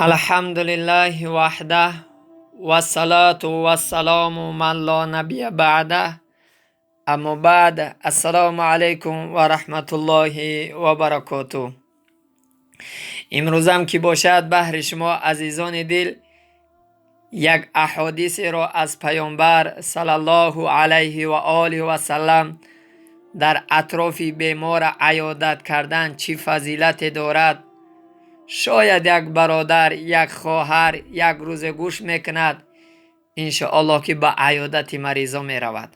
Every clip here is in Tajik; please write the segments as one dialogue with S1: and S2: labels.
S1: Алҳамдулиллаҳи ваҳдаҳ вассалату вассаламу ман ло набия баъдаҳ. Аммо баъд, ассалому алайкум ва раҳматуллоҳи ва баракотуҳ. Имрӯзам ки бошад, баҳри шумо азизони дил як аҳодисеро аз Паёмбар саллаллоҳу алайҳи ва олиҳи васаллам дар атрофи бемора аёдат кардан чӣ фазилате дорад, шояд як бародар, як хоҳар як рӯзе гӯш мекунад, иншоаллоҳ ки ба аёдати маризо меравад.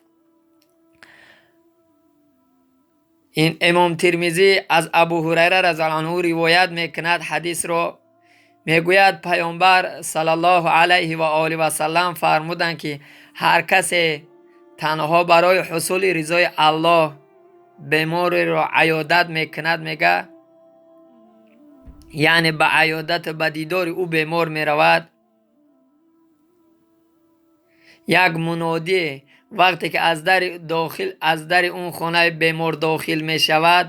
S1: Ин Имом Термизӣ аз Абу Ҳурайра разияллоҳу анҳу ривоят мекунад ҳадисро, мегӯяд Паёмбар саллаллоҳу алайҳи ва олиҳи васаллам фармуданд, ки ҳар касе танҳо барои ҳусули ризои Аллоҳ бемореро аёдат мекунад, мега, яъне ба аёдат, ба дидори ӯ бемор меравад, як мунодӣ вақте ки аз дари дохил, аз дари он хонаи бемор дохил мешавад,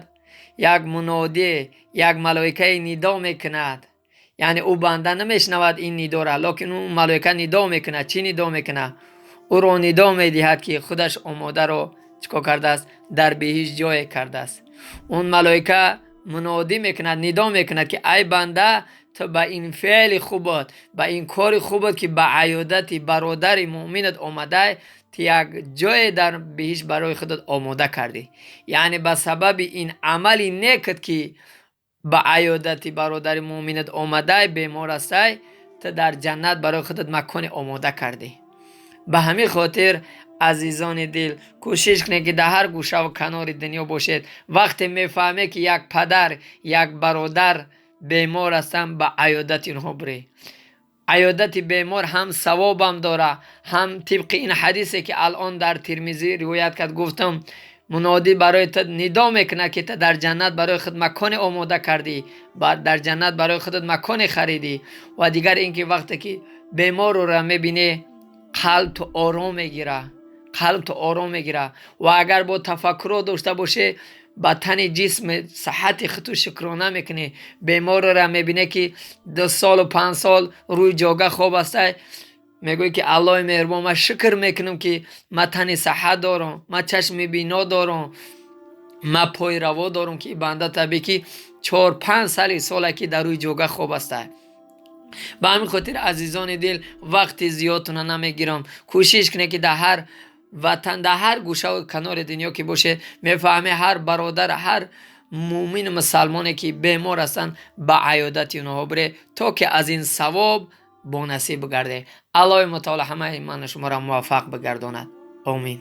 S1: як мунодӣ, як малоикаи нидо мекунад. Яъне ӯ банда намешнавад ин нидора, лекин ӯ малоика нидо мекунад. Чӣ нидо мекунад? Ӯро нидо медиҳад, ки худаш омодаро чикор кардааст? Дар биҳишт ҷое кардааст. Он малоика мунодӣ мекунад, нидо мекунад, ки ай банда, ту ба ин феъли хубот, ба ин кори хубот, ки ба аёдати бародари муъминат омадай, ту як ҷое дар биҳишт барои худат омода кардӣ. Яъне ба сабаби ин амали некат, ки ба аёдати бародари муъминат омадай, бемор ҳастай, ту дар ҷаннат барои худат маконе омода кардӣ. Ба ҳамин хотир азизони дил, кӯшиш кунед, ки дар ҳар гӯшаву канори дунё бошед, вақте мефаҳмед, ки як падар, як бародар бемор ҳастанд, ба аёдати онҳо биред. Аёдати бемор ҳам савобам дора, ҳам тибқи ин ҳадисе, ки алон дар Термизӣ ривоят кард, гуфтам, мунодӣ барои ту нидо мекунад, ки ту дар ҷаннат барои худ маконе омода кардӣ, дар ҷаннат барои худат маконе харидӣ. Ва дигар инки вақте ки беморро мебинӣ, қалб ту ором мегира, қалб ту ором мегира. Ва агар бо тафаккурот дошта бошӣ, ба тани ҷисм саҳҳати худту шукрона мекунӣ. Беморро мебинӣ, ки 2 солу 5 сол рӯи ҷога хоб ҳастай, мегӯӣ, ки Аллоҳи меҳрубон, ман шукр мекунам, ки ман тани саҳҳат дорам, ман чашми бино дорам, ман пои раво дорам, ки банда табиӣ ки 4-5 сали сола ки дар рӯи ҷога хоб ҳастай. Ба ҳамин хотир азизони дил, вақти зиёдтона намегирам. Кӯшиш кунед, ки дар ҳар ватан, дар ҳар гӯшаву канори дунё ки бошед, мефаҳмед ҳар бародар, ҳар муъмину мусалмоне ки бемор ҳастанд, ба аёдати онҳо биред, то ки аз ин савоб бонасиб бигардед. Аллоҳи мутаоло ҳамаи ману шуморо муваффақ бигардонад. Омин.